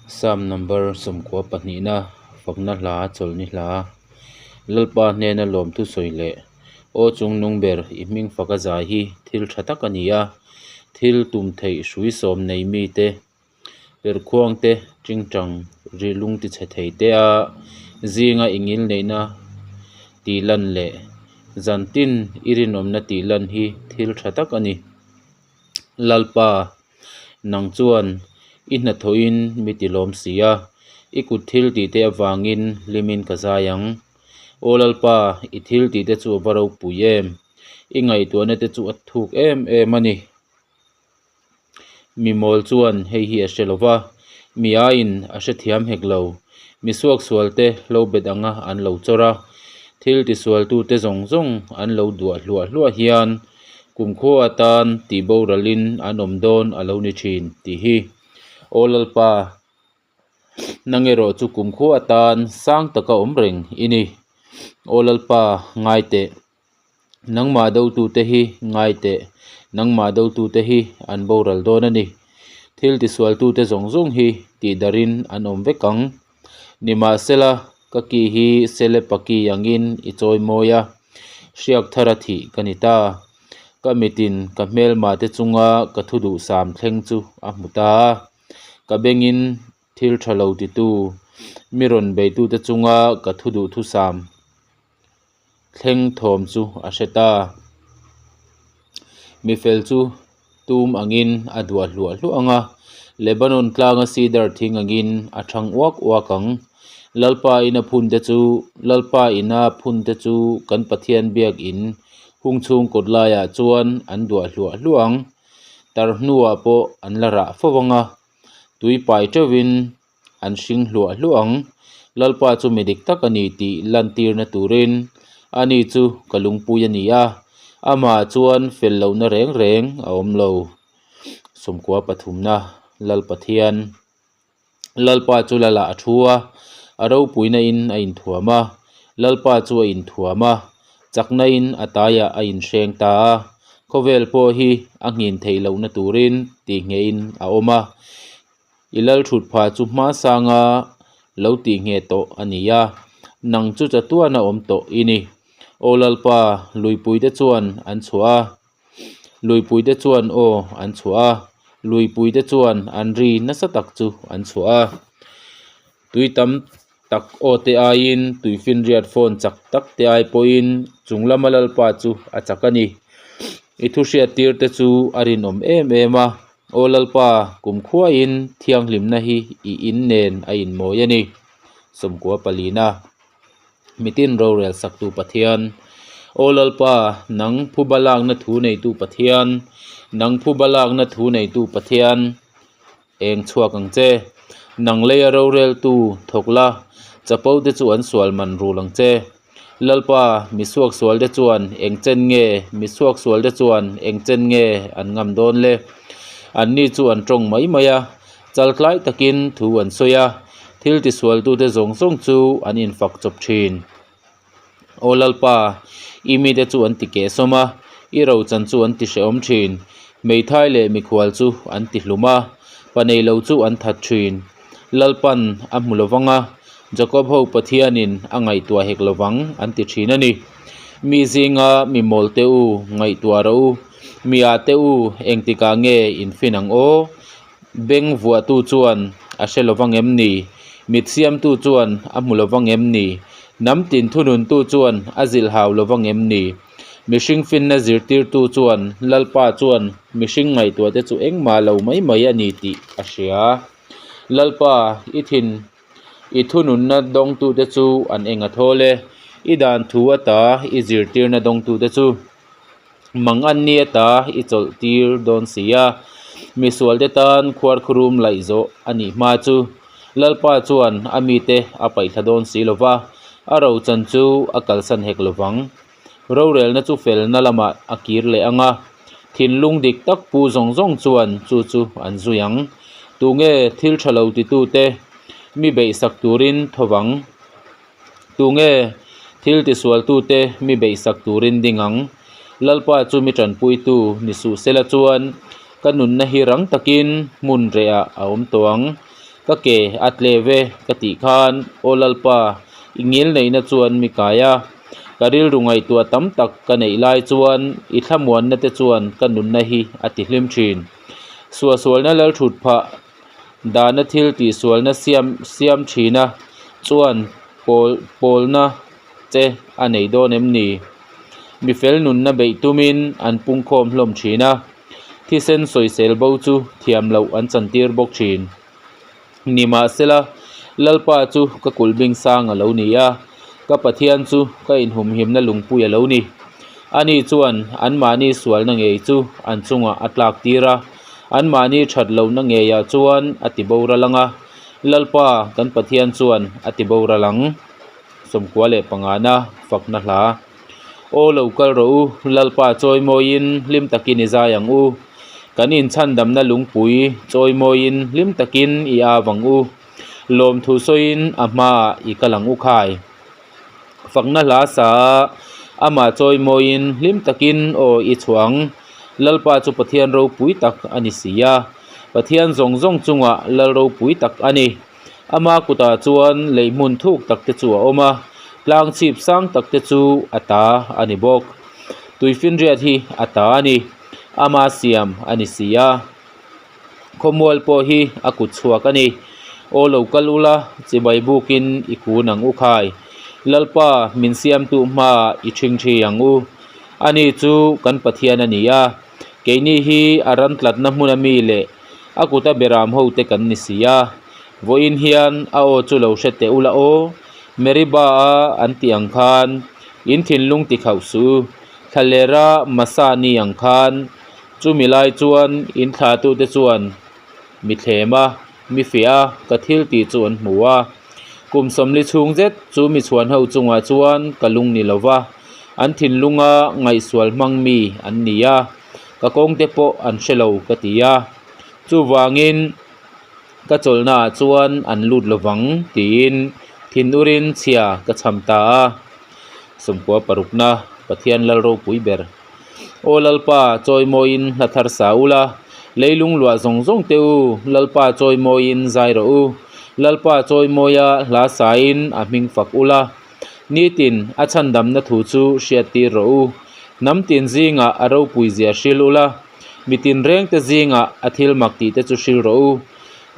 Psalm number 22na fakna hla chawlhni hla Lalpa hnena lawmthu sawi leh Aw chungnung ber i hming faka zai hi thil tha tak a ni a, thil tum theih hrui sawm nei mite Perhkhuang te, tingtang ri lung ti chhe thei te a zinga i ngil neihna tih lan leh zan tin i rinawmna tih lan hi thil tha tak a ni. Lalpa, nang chuan i hnathawhin mi ti lawm si a, i kut thil tih te avangin hlimin ka zai ang. Aw Lalpa, i thil tih te chu a va ropui em! I ngaihtuahna te chu a thuk em em a ni. Mi mawl chuan hei hi a hre lo va, mi aiin a hrethiam hek lo. Mi suaksualte lo bet anga an lo chawr a, thil tisualtute zawng zawng an lo duah hluah hluah hian kumkhua atan tihboralin an awm dawn a lo ni thin tih hi Aw Lalpa, nang erawh chu kumkhua atan sang taka awm reng i ni. Aw Lalpa, ngai teh. Nangmah dotute hi ngai teh, nangmah dotute hi an boral dawn a ni. Thil tisualtute zawng zawng hi tihdarhin an awm vek ang. Nimahsela, ka ki hi Selepa ki angin i chawi mawi a, hriak thara thih ka ni ta. Ka mitin ka hmelmahte chunga ka thu duhsam thleng chu a hmu ta a, ka bengin thil tha lo titu mi rawn beitute chunga ka thu duhthusam thleng thawm chu a hre ta. Mi fel chu tum angin a duah hluah hluah ang a, Lebanon tlanga cedar thing angin a thang uak uak ang. Lalpa ina phun te chu Lalpa ina phun te chu kan Pathian biak in hung chhung kawt laiah chuan an duah hluah hluah ang. Tar hnuah pawh an la rah fo ang a, tui pai teuhin an hring hluah hluah ang. Lalpa chu mi dik tak a ni tih lantirna turin ani chu ka lungpui a ni a, amah chuan fel lohna reng reng a awm lo. Sawmkua pathumna Lal Pathian Lalpa chu Lalah a thu a, a ropuina in a inthuam a, Lalpa chu a inthuam a, chakna in a taiah a inhreng ta a, khawvel pawh hi a nghin theih lohna turin tihnghehin a awm a. I lal thut phah chu hma sanga lo tih ngheh tawh a ni a, nang chu chatuan a awm tawh i ni. Aw Lalpa, luipuite chuan an chhuah a, luipuite chuan aw an chhuah a, luipuite chuan an ri nasa tak chu an chhuah a. Tui tam tak aw te aiin tuifinriat phone chak tak te ai pawhin chung lama Lalpa chu a chak a ni. I thu hriattir te chu a rinawm em em a, Aw Lalpa, kumkhuain thianghlimna hi i in nen a inmawi a ni. Sawmkua palina Mitin rorel saktu Pathian, Aw Lalpa, nang phuba lakna thu neitu Pathian, nang phuba lakna thu neitu Pathian, Eng chhuak ang che. Nang leia roreltu thawk la, chapo te chu an sual man rul ang che. Lalpa, mi suaksual te chuan eng chen nge, mi suaksual te chuan eng chen nge an ngam dawn le? Anni chu an tawng mai mai a, chaltlai takin thu an sawi a, thil tisualtute zawng zawng chu an infak chawp thin. Aw Lalpa, i mite chu an ti kehsawm a, i rochan chu an ti hrehawm thin. Hmeithai leh mikhual chu an ti hlum a, pa nei lo chu an that thin. Lalpan a hmu lovang a, Jakob ho Pathianin a ngaihtuah hek lovang an ti thin a ni. Mi zinga mi mawlte u ngaihtuah rawh u, mi ah te u engtikah nge in fin ang aw? Beng vuahtu chuan a hre lo vang em ni? Mit siamtu chuan a hmu lo vang em ni? Hnam tin thununtu chuan a zilh hau lo vang em ni? Mihring finna zirtirtu chuan Lalpa chuan mihring ngaihtuahte chu engmah lo mai mai a ni tih a hria. Lalpa, i thin i thununna dawngtute chu an eng a thawl e, i dan thu ata i zirtirna dawngtute chu. Mang an ni ata i chawlh tir dawn si a, misualte tan khuarkhurum laih zawh a nih hma chu Lalpa chuan a mite a paihthla dawn si lo va, a rochan chu a kalsan hek lo vang. Rorelna chu felna lamah a kir leh ang a, thinlung dik tak pu zawng zawng chuan chu chu an zui ang. Tunge thil tha lo titute mi beihsak turin tho vang? Tunge thil tisualtute mi beihsak turin ding ang? Lalpa chu mi tanpuitu ni suh sela chuan ka nunna hi rang takin hmun rehah a awm tawh ang. Ka ke a tle ve ka tih khan, Aw Lalpa, i ngilneihna chuan mi kai a. Ka rilru ngaihtuah tam tak ka neih lai chuan i thlamuanna te chuan ka nunna hi a ti hlim thin. Suahsualna lalthut phah dana thil tihsualna siam siam thina chuan pawl pawlna che a nei dawn em ni? Mi fel nunna beih tumin an pungkhawm hlawm thin a, thisen sawisel bo chu thiam loh an chantir bawk thin. Nimahsela, Lalpa chu ka kulh bing sang a lo ni a, ka Pathian chu ka inhumhimna lungpui a lo ni. Ani chuan anmahni sualna ngei chu an chungah a tlak tir a, anmahni that lohna ngeiah chuan a ti boral ang a, Lalpa kan Pathian chuan a ti boral ang. 95na fakna hla. Aw lo kal rawh u, Lalpa chawimawiin hlim takin i zai ang u. Kan inchhandamna lungpui chawimawiin hlim takin i av ang u. Lawmthu sawiin a hmaah i kal ang u khai. Fakna hla sa a, amah chawimawiin hlim takin aw i chhuah ang. Lalpa chu Pathian ropui tak a ni si a, Pathian zawng zawng chungah Lal ropui tak a ni. Ama kutah chuan lei hmun thuk tak te chu a awm a, tlang chhip sang tak te chu a ta a ni bawk. Tuifinriat hi a ta a ni, ama siam a ni si a. Khawmual pawh hi a kut chhuak a ni. Aw lo kal ula, chibai bukin i kun ang u khai. Lalpa min siamtu hmaah i ṭhingṭhi ang u. Ani chu kan Pathian a ni a, keini hi a ran tlatna hmuna mi leh A kuta beram ho te kan ni si a, vawiin hian a aw chu lo hre teh ula aw, Meribah-a an tih ang khan in thinlung ti khauh suh u, thlalera Masa ni ang khan chumi lai chuan in thlatute chuan mi thlem a, mi fiah a, ka thil tih chu an hmu a. Kum sawmli chhung zet chu mi chhuan ho chungah chuan ka lung ni lo va, an thinlunga ngaihsual hmang mi an ni a. Ka kawngte pawh an hre lo ka ti a, chuvangin ka chawlhnaah chuan an lut lovang tiin thinurin chhia ka chham ta a. Sawmkua parukna Pathian Lal ropui ber. Aw Lalpa, chawimawiin hla thar sa ula, leilung luah zawng zawng te u, Lalpa chawimawiin zai rawh u. Lalpa chawimawia hla sain a hming fak ula. Nitin a chhandamna thu chu hriattir rawh u. Hnam tin zingah a ropui zia hril ula, mi tinrengte zingah a thil mak tihte chu hril rawh u.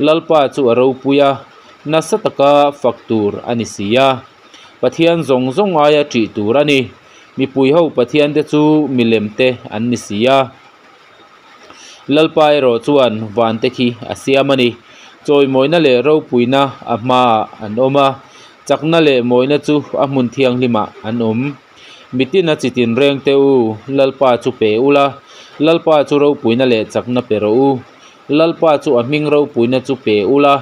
Lalpa chu a ropui a, nasa taka fak tur a ni si a. Pathian zawng zawng aia ṭih tur a ni. Mipui ho Pathiante chu milemte an ni si a. Lalpa erawh chuan vante khi a siam a ni. Chawimawina leh ropuina a hmaah an awm a, chakna leh mawina chu a hmun thianghlimah an awm. Mitin a chi tinreng te u, Lalpa chu pe ula, Lalpa chu ropuina leh chakna pe rawh u. Lalpa chu a hming ropuina chu pe ula,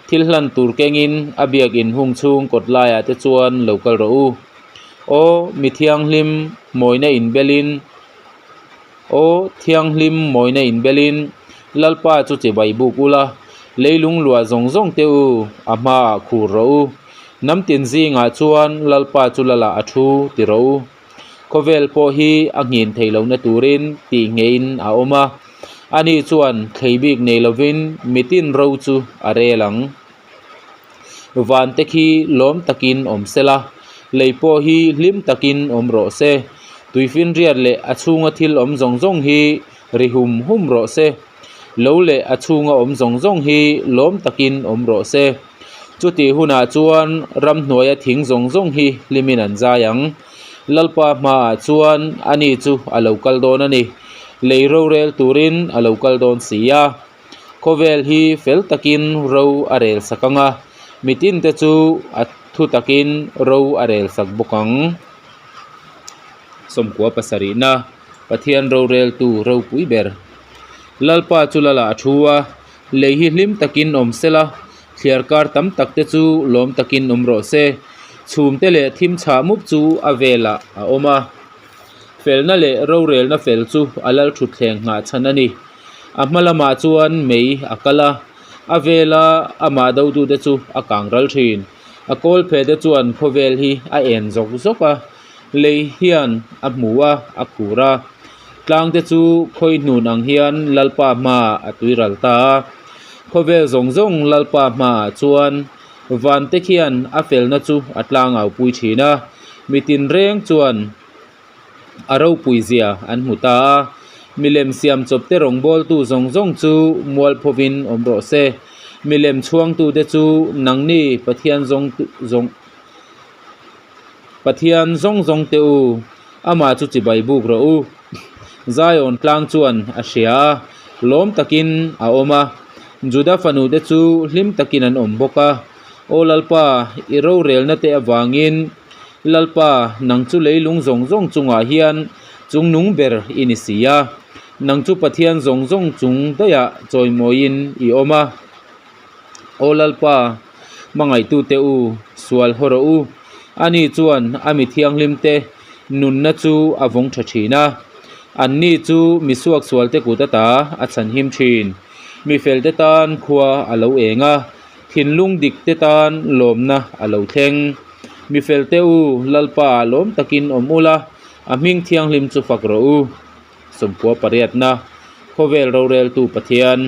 thil hlan tur kengin a biak inhung chhung kawt laiah te chuan lo kal rawh u. Aw, mi thianghlim, mawina inbelin. Aw Thianghlim mawina inbelin Lalpa chu chibai buk ula, leilung luah zawng zawng te u, a hmaah khur rawh u. Hnam tin zingah chuan Lalpa chu lalah a thu ti rawh u. Khawvel pawh hi a nghin thei lohna turin tih ngeiin a awm a, ani chuan thlei bik nei lovin mitin ro chu a rel ang. Van te khi lawm takin awm se la, lei pawh hi hlim takin awm rawh se. Tuifinriat leh a chhunga thil awm zawng zawng hi ri hum hum rawh se. Lo leh a chhunga awm zawng zawng hi lawm takin awm rawh se. Chutih hunah chuan ramhnuaia thing zawng zawng hi hlimin an zai ang. Lalpa hmaah chuan ani chu a lo kal dawn a ni. Lei rorel turin a lo kal dawn si a. Khawvel hi fel takin ro a rel sak ang a, mitin te chu a thu takin ro a rel sak bawk ang. Sawmkua pasarihna, Pathian roreltu ropui ber. Lalpa chu lalah a thu a, lei hi hlim takin awm sela, thliar kar tam tak te chu lawm takin awm rawh se. Chhum te leh thim chhah mup chu a velah a awm a. Felna leh rorelna fel chu a lal thutthleng nghah chhan a ni. A hma lamah chuan mei a kal a, a vela amah dotute chu a kang ral thin. A kawl phe te chuan khawvel hi a en zawk zawk a, lei hian a hmu a, a khur a. Tlang te chu khawi hnun ang hian Lalpa hmaah a tui ral ta a. Khawvel zawng zawng Lalpa hmaah chuan vante khian a felna chu a tlangaupui thin a, mitin reng chuan a ropui zia an hmu ta a. Milem siam chawpte rawngbawltu zawng zawng chu mualphovin awm rawh se. Milem chhuangtute chu nangni Pathian zawng zawng Pathian zawng zawng te u, amah chu chibai buk rawh u. Zion tlang chuan a hria a, lawm takin a awm a. Juda fanute chu hlim takin an awm bawk a. Aw Lalpa, i rorelna te avangin Lalpa, nang chu leilung zawng zawng chungah hian chungnung ber i ni si a. Nang chu Pathian zawng zawng chung daihah chawimawiin i awm a. Aw Lalpa, hmangaihtute u, sual haw rawh u. Ani chuan a mi thianghlimte nunna chu a vawng tha thin a, anni chu mi suaksualte kut ata a chhanhim thin. Mi felte tan khua a lo eng a, thinlung dikte tan lawmna a lo thleng. Mi felte u, Lalpa lawm takin awm ula, a hming thianghlim chu fak rawh u. Sawmkua pariatna, Khawvel roreltu Pathian.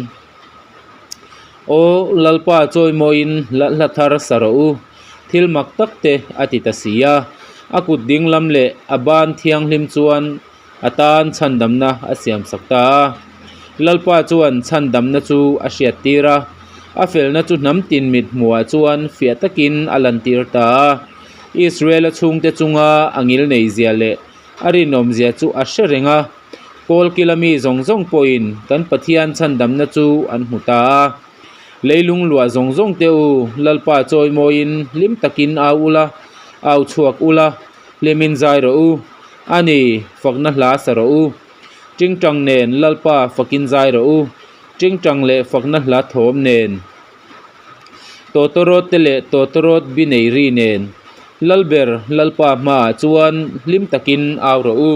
Aw Lalpa chawimawiin hla thar sa rawh u, thil mak tak te a ti ta si a, a kut ding lam leh a ban thianghlim chuan a tan chhandamna a siam sak ta a. Lalpa chuan chhandamna chu a hriat tir a, a felna chu hnam tin mit hmuhah chuan fiah takin a lantir ta a. Israel-a chhungte chunga a ngilnei zia leh A rinawmzia chu a hre reng a, Kawlkila mi zawng zawng pawhin kan Pathian chhandamna chu an hmu ta a. Leilung luah zawng zawng te u, Lalpa chawimawiin hlim takin au ula, au chhuak ula, hlimin zai rawh u. A ni, fakna hla sa rawh u. Tingtang nen Lalpa fakin zai rawh u, tingtang leh fakna hla thawm nen. Tawtawrawt te leh tawtawrawt bi nei ri nen Lalber Lalpa hmaah chuan hlim takin au rawh u.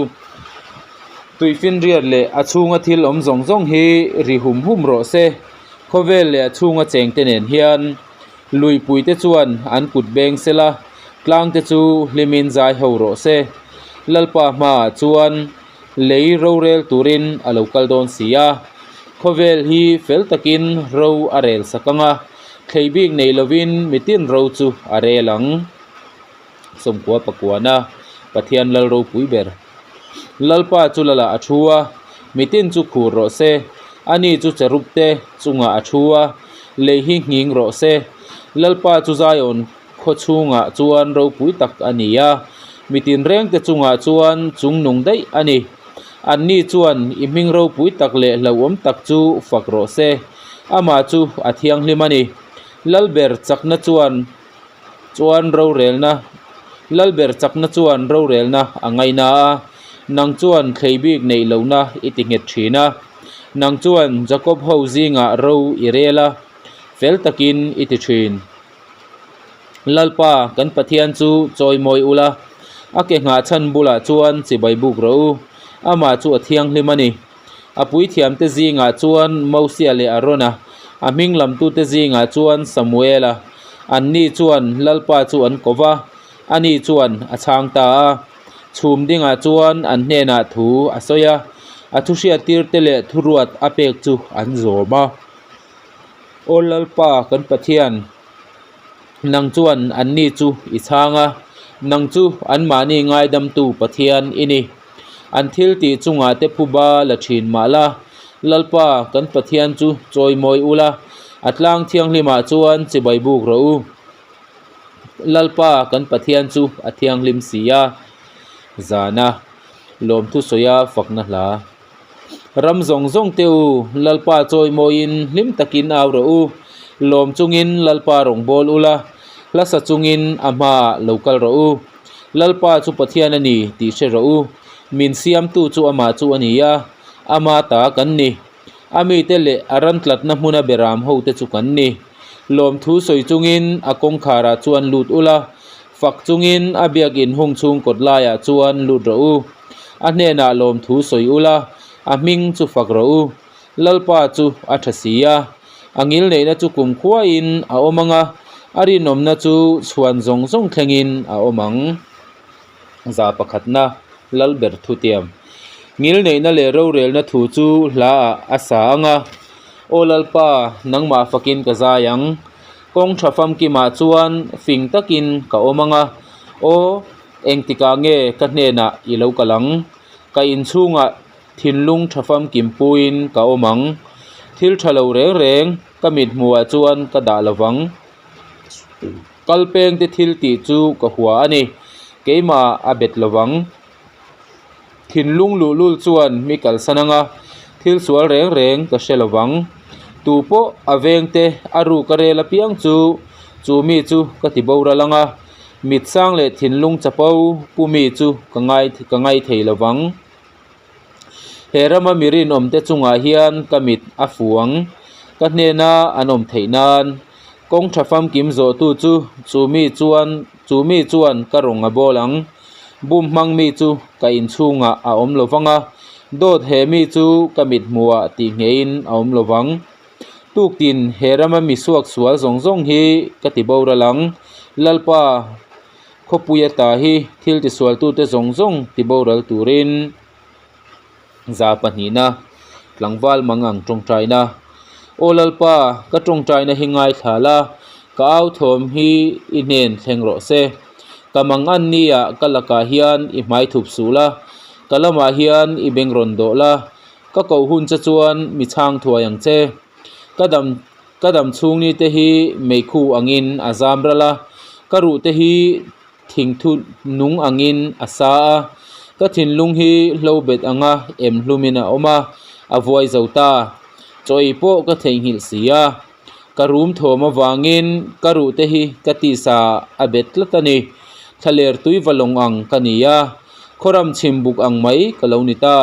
Tuifinriat leh a chhunga thil awm zawng zawng hi ri hum hum rawh se. Khawvel leh a chhunga chengte nen hian luipuite chuan an kut beng sela, tlangte chu hlimin zai ho rawh se. Lalpa hmaah chuan lei rorel turin a lo kal dawn si a, khawvel hi fel takin ro a rel sak ang a, thlei bik nei lovin mitin ro chu a rel ang. Sawmkua pakuana Pathian lal ropui ber. Lalpa chu lalah a thu a, mitin chu khur rawh se, ani chu cherub te chungah a thu a, lei hi nghing rawh se. Lalpa chu Zion Khaw chhungah chuan ropui tak a ni a, mi tinrengte chungah chuan chungnung daih a ni. Anni chuan i hming ropui tak leh hlauhawm tak chu fak rawh se. Amah chu a thianghlim a ni. Lalber chakna chuan chuan rorelna Lalber chakna chuan rorelna a ngaina a, nang chuan thlei bik neih lohna i ti nghet thin a. Nang chuan Jakob ho zingah ro i rel a, fel takin i ti thin. Lalpa kan Pathian chu chawimawi ula, a ke nghah chhan bulah chuan chibai buk rawh u. Amah chu a thianghlim a ni. A puithiamte zingah chuan Mosia leh Arona, a hming lamtute zingah chuan Samuela. Anni chuan Lalpa chu an ko va, ani chuan a chhang ta a. Chhum dingah chuan an hnenah thu a sawi a, a thuhriattirte leh thuruat a pek chu an zawm a. Aw Lalpa kan Pathian, nang chuan anni chu i chhang a, nang chu anmahni ngaidamtu Pathian i ni. An thil tih chungah te phuba la thin mah la, Lalpa kan Pathian chu chawimawi ula, a tlang thianghlimah chuan chibai buk rawh u. Lalpa kan Pathian chu a thianghlim si a, zana lawmthu sawia fakna hla. Ram zawng zawng te u, Lalpa chawimawiin hlim takin au rawh u. Lawm chungin Lalpa rawn bawl ula, hla sa chungin a hmaah lo kal rawh u. Lalpa chu Pathian a ni tih hre rawh u. Min siamtu chu amah chu a ni a, ama ta kan ni. A mite leh a ran tlatna hmuna beram hote chu kan ni. Lawmthu sawi chungin a kawngkharah chuan lut ula, fak chungin a biakin hung chhung kawt laiah chuan lut rawh u. A hnenah lawmthu sawi ula, a hming chu fak rawh u. Lalpa chu a tha si a, a ngilneihna chu kumkhuain a awm ang a, a rinawmna chu chhuan zawng zawng thlengin a awm ang. Za pakhatna, Lalber Thutiam. Ngilneihna leh rorelna thu chu hlaah a sa ang a. Aw Lalpa, nangmah fakin ka zai ang. Kawng tha famkimah chuan fing takin ka awm ang a, aw, engtikah nge ka hnenah i lo kal ang? Ka inchhungah thinlung tha famkim puiin ka awm ang. Thil tha lo reng reng ka mithmuhah chuan ka dah lo vang. Kalpengte thil tih chu ka hua a ni, keimah a bet lo vang. Thinlung luhlul chuan mi kalsan anga thil sual reng reng ka hre lo vang. Tu pawh a vengte a ruk a rel apiang chu chu mi chu ka ti boral anga mit sang leh thinlung chapo pu mi chu ka ngai ka ngai thei lo vang. He rama mi rinawmte chungah hian ka mit a fu ang. Ka hnena an awm theih nan kawng tha famkim zawhtu chu chu mi chuan chu mi chuan ka rawng a bawl ang. Bum hmang mi chu ka inchhungah a awm lo vang a, dawt he mi chu ka mit hmuhah tih ngheiin a awm lo vang. Tuktin he rama mi suak sual zawng zawng hi ka ti boral ang. Lalpa khawpuia ta hi thil tisualtute zawng zawng ti boral turin za pahnihna tlangval mang ang tawngtaina. Aw Lalpa, ka tawngtaina hi ngaithla la, ka au thawm hi i hnen thleng rawh se. Ka mang an nia ka lakah hian i hmai thup suh la, ka lamah hian i beng rawn dawh la, ka koh hun che chuan mi chhang thuai ang che. Ka dam ka dam chhung ni te hi meikhu angin a zam ral a, ka ruh te hi thingthu nung angin a sa a, ka thinlung hi hlo bet anga em hlumin a awm a, a vuai zo ta. Chaw ei pawh ka theihnghilh si a, ka rum thawm avangin ka ruh te hi ka tisa a bet tlat a ni. Thlaler tui va lawng ang ka ni a, khawram chhim buk ang mai ka lo ni ta.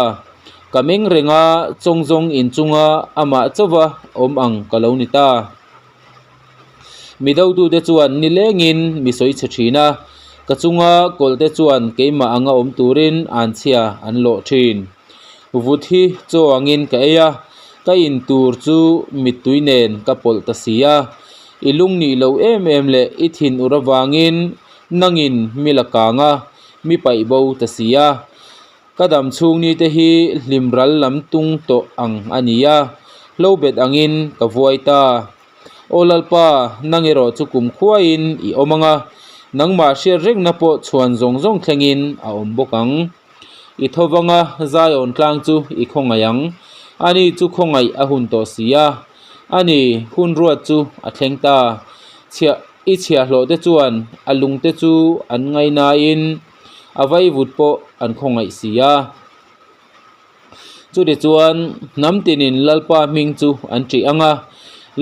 Ka meng reng a, chawngzawng inchunga amah chauva awm ang ka lo ni ta. Mi dotute chuan nilengin mi sawi chhe thin a, ka chunga kawlhte chuan keimah anga awm turin anchhia an lawh thin. Vut hi chaw angin ka ei a, ka in tur chu mittui nen ka pawlh ta si a. I lung nih lo em em leh i thin ur avangin nangin mi la kang a, mi paih bo ta si a. Ka dam chhung ni te hi hlim ral lam tung tawh ang a ni a, hlo bet angin ka vuai ta. Aw Lalpa, nang erawh chu kum khuaiin i awm ang a, nangmah hriat rengna pawh chhuan zawng zawng thlengin a awm bawk ang. I tho vang a, Zion tlang chu i khawngaih ang. Ani chu khawngaih a hun tawh si a. Ani, hun ruat chu a thleng ta. Chhiah, i chhiahhlawh te chuan a lungte chu an ngainain a vaivut pawh an khawngaih si a. Chutichuan, hnam tinin Lalpa hming chu an ṭih ang a,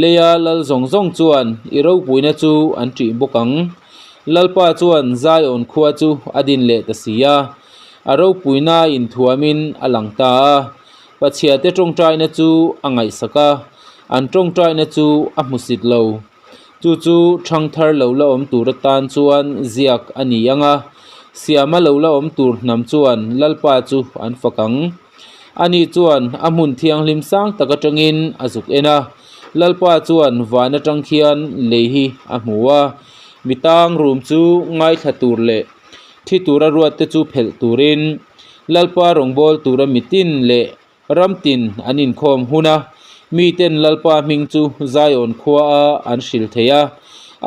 leia lal zawng zawng chuan i ropuina chu an ṭih bawk ang. Lalpa chuan Zion khua chu a din leh ta si a, a ropuina inthuamin a lang ta a. Pachiate ṭawngṭaina chu a ngaihsak a, an ṭawngṭaina chu a hmusit lo. Chu chu ṭhangthar lo la awm tur atan chuan ziak a ni ang a, siama lo la awm tur hnam chuan Lalpa chu an fak ang. Ani chuan a hmun thianghlim sang tak atangin a zuk en a, Lalpa chuan van atang khian lei hi a hmu a, mi tang rum chu ngaithla tur leh thi tura ruatte chu phelh turin Lalpa rawngbâwl tura mitin leh Ram tin an inkhawm hun a, miten Lalpa hming chu Zion khuaa an hrilh thei a,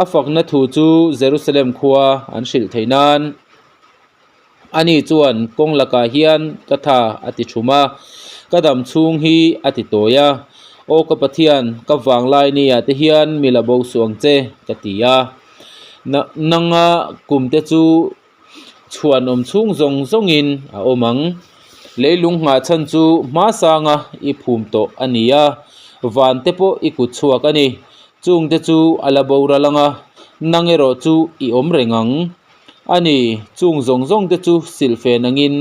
a fakna thu chu Jerusalem khua an hrilh theih nan. Ani chuan kawng lakah hian ka tha a ti thum a, ka dam chhung hi a ti tawi a, Aw ka Pathian, ka vanglai nia te hian mi la bo suh ang che, ka ti a. Nanga kumte chu Chhuan awm chhung zawng zawngin a awm ang. Leilung nghah chhan chu hma sanga i phum tawh a ni a, van te pawh i kut chhuak a ni. Chungte chu a la boral ang a, nang erawh chu i awm reng ang. A ni, chung zawng zawng te chu silhfen angin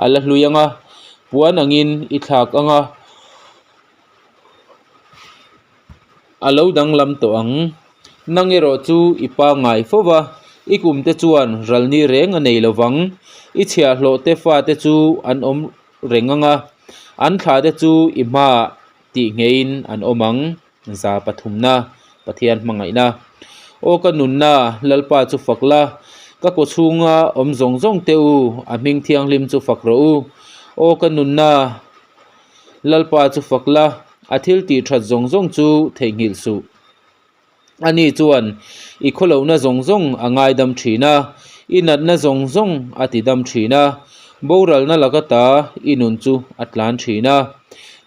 a la hlui ang a, puan angin i thlak ang a. A lo danglam tawh ang. Nang erawh chu i pangngai fo va, i kumte chuan ralni reng a nei lo vang. I chhiahhlawhte fate chu an awm reng ang a, an thlahte chu i hmaah tih ngheiin an awm ang. Za pathumna, Pathian hmangaihna. Aw ka nunna, Lalpa chu fak la, ka kaw chhunga awm zawng zawng te u, a hming thianghlim chu fak rawh u. Aw ka nunna, Lalpa chu fak la. A thil tih that zawng zawng chu theihnghilh suh. Ani chuan i khawlohna zawng zawng a ngaidam thin a, i natna zawng zawng a tidam thin a, boralna laka ta i nun chu a tlan thin a,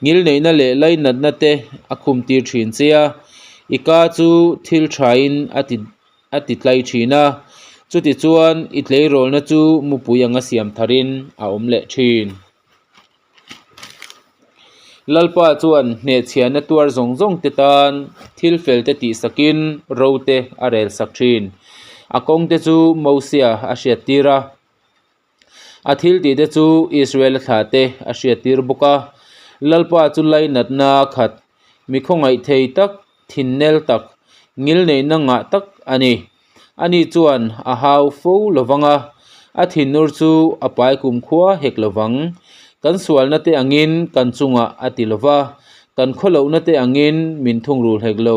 ngilneihna leh lainatna te a khumtir thin che a, i ka chu thil thain a ti a ti tlai thin a, chutichuan i tleirawlna chu mupui anga siam tharin a awm leh thin. Lalpa chuan hnehchhiahna tuar zawng zawng te tan thil fel te tihsakin ro te a rel sak thin. A kawng te chu Mosia a hriattir a, a thil tih te chu Israel-a thlah te a hriattir bawk a. Lalpa chu lainatna khat, mi khawngaih thei tak, thinnel tak, ngilneihna ngah tak a ni. Ani chuan a hau fo lo vang a, a thinur chu a pai kumkhua hek lo vang. Kan sualna te angin kan chungah a ti lo va, kan khawlohna te angin min thungrul hek lo.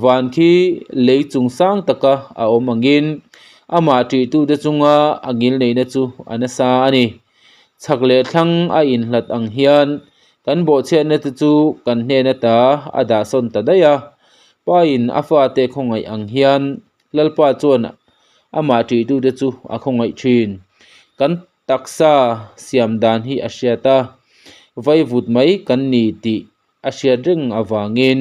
Van khi lei chung sang taka a awm angin amah ṭihtute chunga a ngilneihna chu a nasa a ni. Chhak leh thlang a inhlat ang hian kan bawhchhiatna te chu kan hnen ata a dahsawn ta daih a. Pain a fate khawngaih ang hian Lalpa chuan amah ṭihtute chu a khawngaih ṭhin. Kan taksa siam dan hi a hriat a, vaivut mai kan ni tih a hriat reng avangin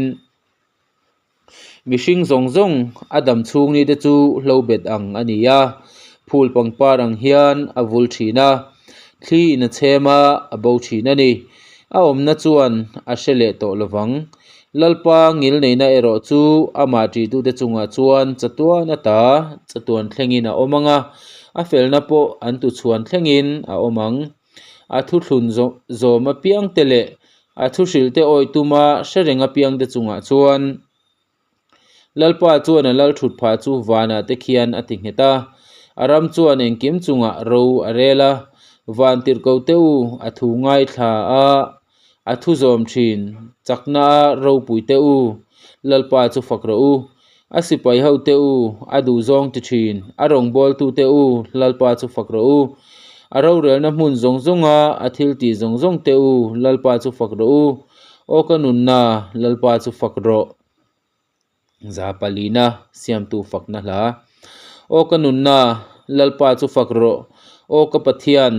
mihring zawng zawng a dam chhung ni te chu hlo bet ang a ni a, phul pangpar ang hian a vul thin a, thli in a chhem a, a bo thin a ni. A awmna chuan a hre leh tawh lovang. Lalpa ngilneihna erawh chu amah ṭihtute chungah chuan chatuan ata chatuan thlengin a awm ang a, a felna pawh an tuchhuan thlengin a awm ang. A thuthlun zawm apiangte leh a thuhrilhte awih tuma hre reng apiangte chungah chuan Lalpa chuan a lal thut phah chu vanah te khian a ti nghet a, a ram chuan engkim chungah ro a rel a, van tirhko te u a thu ngaithla a, a thu zawm thin, chakna a ropui te u, Lalpa chu fak rawh u, a sipai ho te u a duhzawng ti thin, a rawngbawltu te u, Lalpa chu fak rawh u, a rorelna hmun zawng zawnga a thil tih zawng zawng te u, Lalpa chu fak rawh u, aw ka nunna, Lalpa chu fak rawh. Za palina siamtu fakna hla. Aw ka nunna, Lalpa chu fak rawh, aw ka Pathian,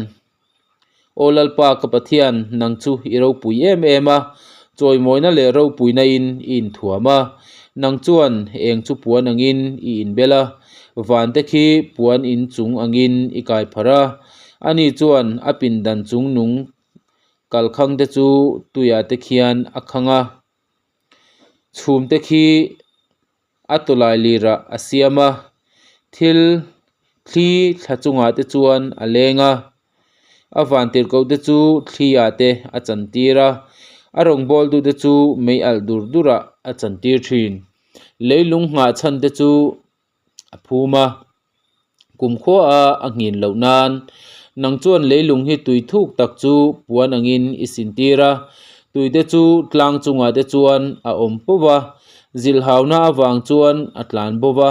Aw Lalpa ka Pathian, nang chu i ropui em em a, chawimawina leh ropuina in i inthuam a. Nang chuan eng chu puan angin i inbel a, vante khi puan in chung angin i kai pharh a. Ani chuan a pindan chung nung kalkhang te chu tuiah te khian a khang a, chhum te khi a tawlai lirah a siam a, thil thli thla chungah te chuan a leng a, a vantirhkoh te chu thli ah te a chantir a, a rawngbawltu te chu mei alh dur dur ah a chantir thin. Leilung nghah chhan te chu a phum a, kumkhua a a nghin loh nan nang chuan leilung hi tui thuk tak chu puan angin i sintir a, tui te chu tlang chungah te chuan a awm pawp a, zilhauna avang chuan a tlan bawp a.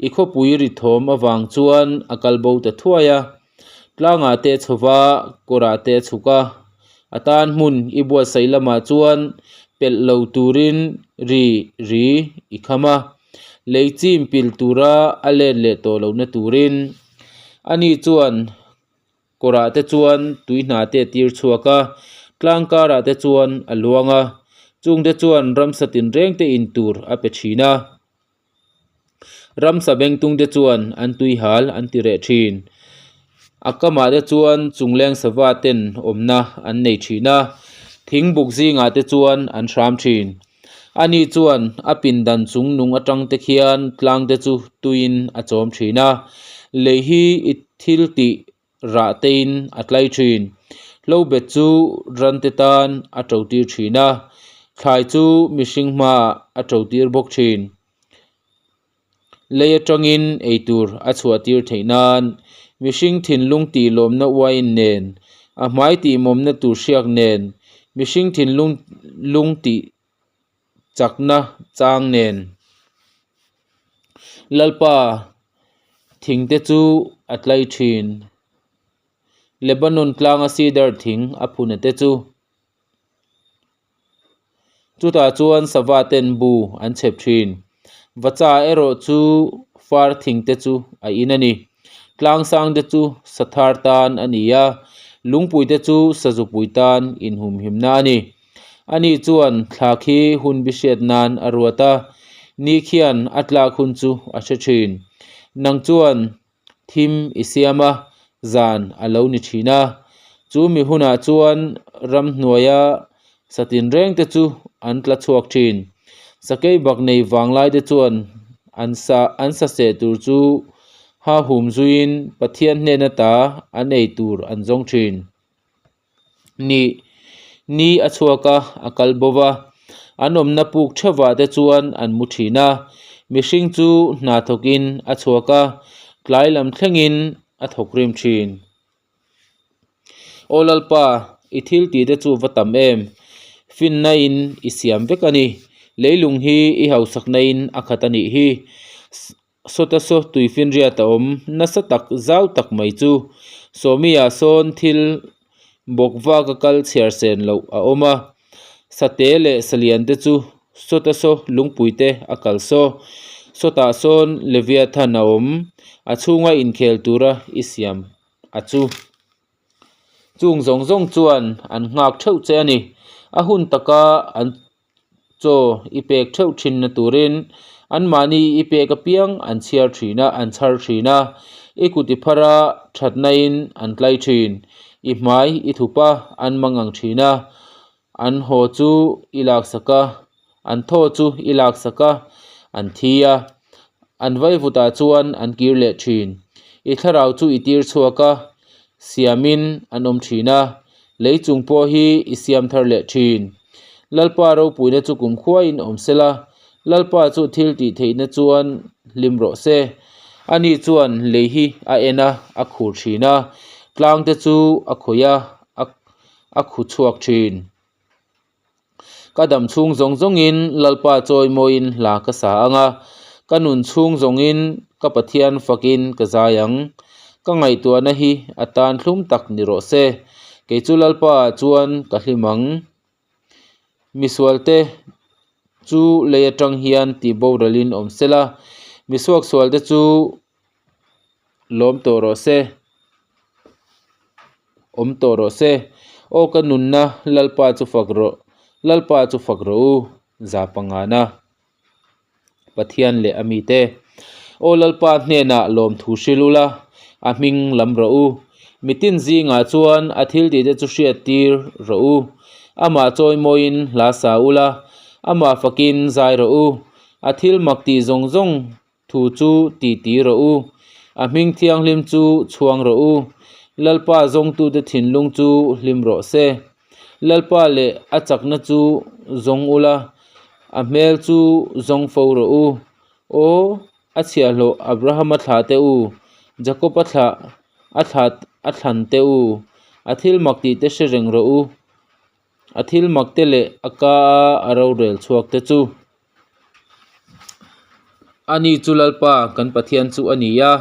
I khawpui ri thawm avang chuan a kal bo ta thuai a, tlangah te a chho va, kawrah te a chhuk a, a tan hmun i buatsaih lamah chuan pelh lo turin ri ri i kham a, lei chim pil tura a let leh tawh lohna turin ani chuan kawrah te chuan tui hna te a tir chhuak a, tlang karah te chuan a luang a, chungte chuan ramsa tinreng te in tur a pe thin a. Ramsa bengtung te chuan an tui hal an ti reh thin. A kamah te chuan chungleng sava ten awmna an nei thin a, thing buk zingah te chuan an hram thin. Ani chuan a pindan chung nung atang te khian tlang te chu tuiin a chawm thin a, lei hi i thil tih rah tein a tlai thin. Hlobet chu rante tan a to tir thin a, thlai chu mihring hmaah a to tir bawk thin. Lei atangin eitur a chhuah tir theih nan mihring thinlung tih lawmna uain nen, a hmai tih mawmna tur hriak nen, mihring thinlung lung tih chakna chang nen. Lalpa thing te chu a tlai thin. Lebanon tlanga cedar thing a phuna te chu. Chutah chuan sava ten bu an chhep thin. Vacha erawh chu far thing te chu a in a ni. Tlang sang te chu sathar tan a ni a, lungpui te chu sazupui tan inhumhimna a ni. Ani chuan thla khi hun bi hriat nan a ruat a, ni khian a tlak hun chu a hre thin. Nang chuan thim i siam a, zan a lo ni thin a. Chu mi hunah chuan ramhnuaia satin reng te chu an tla chhuak thin. Sakei bak nei vanglai te chuan an sa an sa seh tur chu ha hum zuiin Pathian hnen ata an ei tur an zawng thin. Ni ni a chhuak a, a kal bo va. An awmna puk theuhvah te chuan an mu thin a. Mihring chu hna thawkin a chhuak a, tlai lam thlengin a thawk rim thin. Aw Lalpa, i thil tih te chu va tam em? Finna in i siam vek a ni. Leilung hi i hausakna in a khat a nih hi. Sawta saw tuifinriat a awm nasa tak zau tak mai chu Sawmiah sawn thil bawk vak a kal chhiar sen loh a awm a, sate leh salian te chu sawta saw lungpui te a kal saw. Sawtah sawn Leviathan a awm, a chhunga inkhel tura i siam a chu. Chung zawng zawng chuan an nghak theuh che a ni. A hun taka an Chaw i pek theuh thinna turin anmahni i pek apiang an chhiar thin a, an chhar thin a, i kut i phar a, thatnain an tlai thin. I hmai i thup a, an mang ang thin a, an haw chu i laksak a, an thaw chu i laksak a, an thi a, an vaivutah chuan an kir leh thin. I thlarau chu i tir chhuak a, siamin an awm thin a, Lei chung pawh hi i siam thar leh thin. Lalpa ropuina chu kumkhuaiin awm se la, Lalpa chu thil tih theihna chuan hlim rawh se. Ani chuan lei hi a en a, a khur thin a, tlangte chu a khawih a, a khu chhuak thin. Ka dam chhung zawng zawngin Lalpa chawimawiin hla ka sa ang a, ka nun chhung zawngin ka Pathian fakin ka zai ang. Ka ngaihtuahna hi a tan thlum tak ni rawh se, kei chu Lalpa ah chuan ka hlim ang. Misualte chu lei atang hian tih boralin awm sela, misuaksualte chu lawm tawh rawh se. Awm tawh rawh se. Aw ka nunna Lalpa chu fak rawh, Lalpa chu fak rawh u, za pangana Pathian leh a mite. Aw Lalpa hnenah lawmthu hril ula, a hming lam rawh u. Mitin zingah chuan a thil tihte chu hriat tir rawh u. Amah chawimawiin hla sa ula, amah fakin zai rawh u. A thil mak tih zawng zawng Thu chu ti ti rawh u, a hming thianghlim chu chhuang rawh u, Lalpa zawngtute thinlung chu hlim rawh se. Lalpa leh a chakna chu zawng ula, a hmel chu zawng fo rawh u. Aw, a chhiahhlawh Abrahama thlah te u, Jakoba thlah a thlah a thlan te u, a thil mak tih te hre reng rawh u, a thil mak te leh a ka a rorel chhuak te chu. Ani chu Lalpa kan Pathian chu a ni a,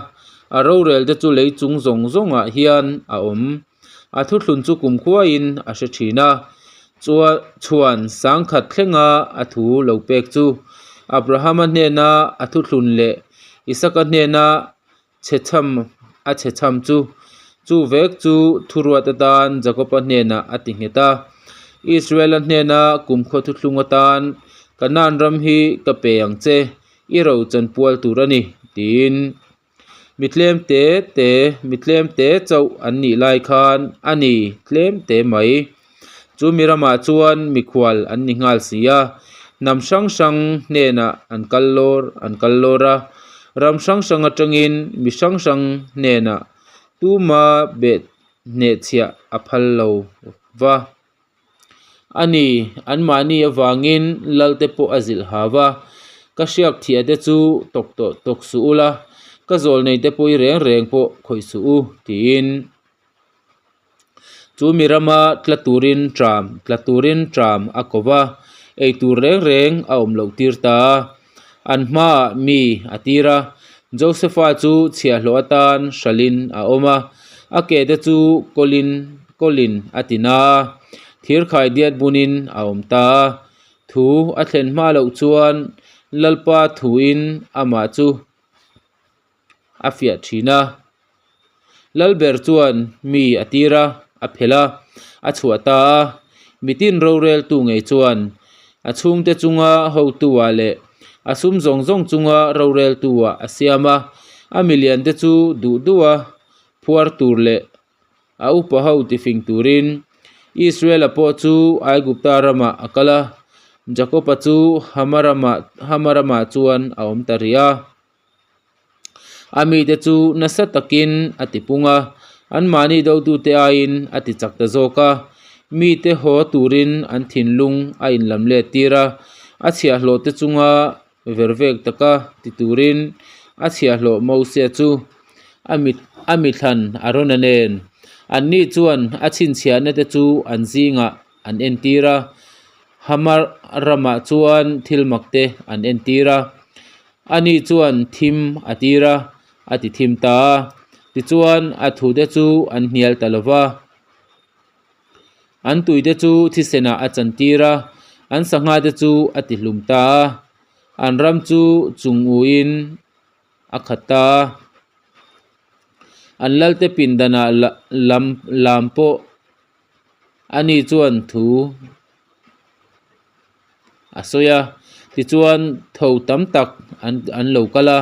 a rorel te chu lei chung zawng zawngah hian a awm. A thuthlun chu kumkhuaiin a hre thin a, chhuan sangkhat thlenga a thu lo pek chu Abrahama hnena a thuthlun leh Isaka hnena chhechham a chhechham chu. Chu vek chu thuruat atan Jakoba hnenah a ti nghet a, Israela hnena kumkhua thuthlung atan Kanaan ram hi ka pe ang che, i ro chanpual tur a ni, tiin. Mi tlem te te, mi tlem te chauh an nih lai khan a ni tlem te mai. Chu mi ramah chuan mikhual an ni nghal si a, hnam hrang hrang hnenah an kal lawr an kal lawr a, ram hrang hrang atangin mi hrang hrang hnenah tuma beh hnehchhiah a phal lo va. A ni, anmahni avangin Lalte pawh a zilh hau va, Ka hriak thiah te chu tawk tawh tawk suh ula, ka zawl nei te pawi reng reng pawh khawih suh u, tiin. Chu mi rama tla turin tram tla turin tram a ko va, ei tur reng reng a awm loh tir ta a. An hmaah mi a tir a, Josefa chu chhiahhlawh atan hralhin a awm a, a ke te chu kawlin kawlin a ti na a, thirkhai diat bunin a awm ta a. Thu a thlen hma loh chuan Lalpa thuin amah chu a fiah thin a. Lalber chuan mi a tir a, a phelh a, a chhuah ta a. Mitin roreltu ngei chuan a chhungte chunga hotu-ah leh a sum zawng zawng chunga roreltu-ah a siam a. A miliante chu duh duha phuar tur leh a upa ho tifing turin Israel-a pawh chu Aigupta ramah a kal a, Jakob-a chu Hama ramah Hama ramah chuan a awm ta rih a. A mite chu nasa takin a tipung a, anmahni dotute aiin a tichak ta zawk a. Mite haw turin an thinlung a inlam let tir a, a chhiahhlawhte chunga vervek taka ti turin a chhiahhlawh Mosia chu a mit a mithlan Arona nen anni chuan a chhinchhiahna te chu an zingah an entir a, Hamar ramah chuan thil mak te an entir a, ani chuan thim a tir a, a ti thim ta a, tichuan a thute chu an hnial ta lo va. An tuite chu thisenah a chantir a, an sanghate chu a tihlum ta a, an ram chu chung uin a khat ta a. An lalte pindanah lam lam pawh ani chuan thu a sawi a, tichuan tho tam tak an an lo kal a,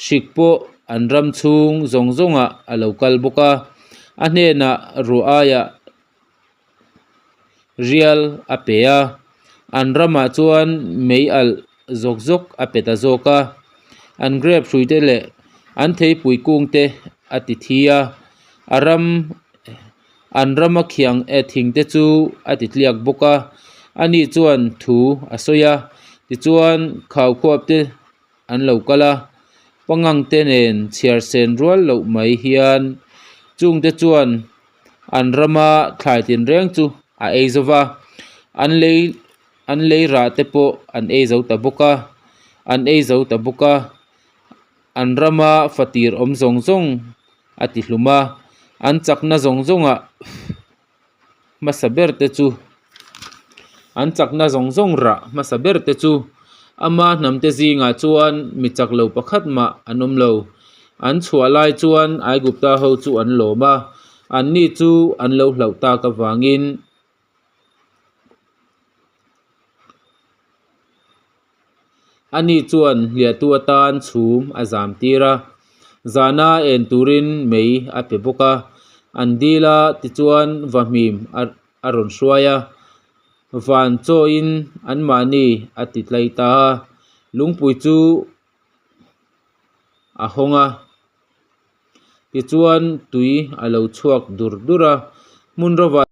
hrik pawh an ram chhung zawng zawngah a lo kal bawk a, a hnenah ruah aiah rial a pe a, an ramah chuan mei alh zawk zawk a pe ta zawk a, an grape hrui te leh an theipui kung te a ti thi a, a ram. An rama khiang e thing te chu a ti tliak bawk a, ani chuan thu a sawi a, tichuan khaukhuap te an lo kal a, pangang te nen chhiar sen rual loh mai hian chung te chuan an rama thlai tinreng chu a ei zo va, an lei an lei rah te pawh an ei zo ta bawk a, an ei zo ta bawk a, an rama fatir awm zawng zawng a ti hlum a, an chakna zawng zawngah hmasa ber te chu an chakna zawng zawng rah hmasa ber te chu ama hnam te zingah chuan mi chak lo pakhat mah an awm lo. An chhuah lai chuan Aigupta ho chu an lawm a, anni chu an lo hlauh tak avangin Ani chuan hliahtu atan chhum a zam tir a, zana en turin mei a pe bawk a. An dil a, tichuan vahmim a rawn hruai a, van chawiin anmahni a ti tlai ta a, lungpui chu a hawng a, tichuan tui a lo chhuak dur dur a, hmun rovah.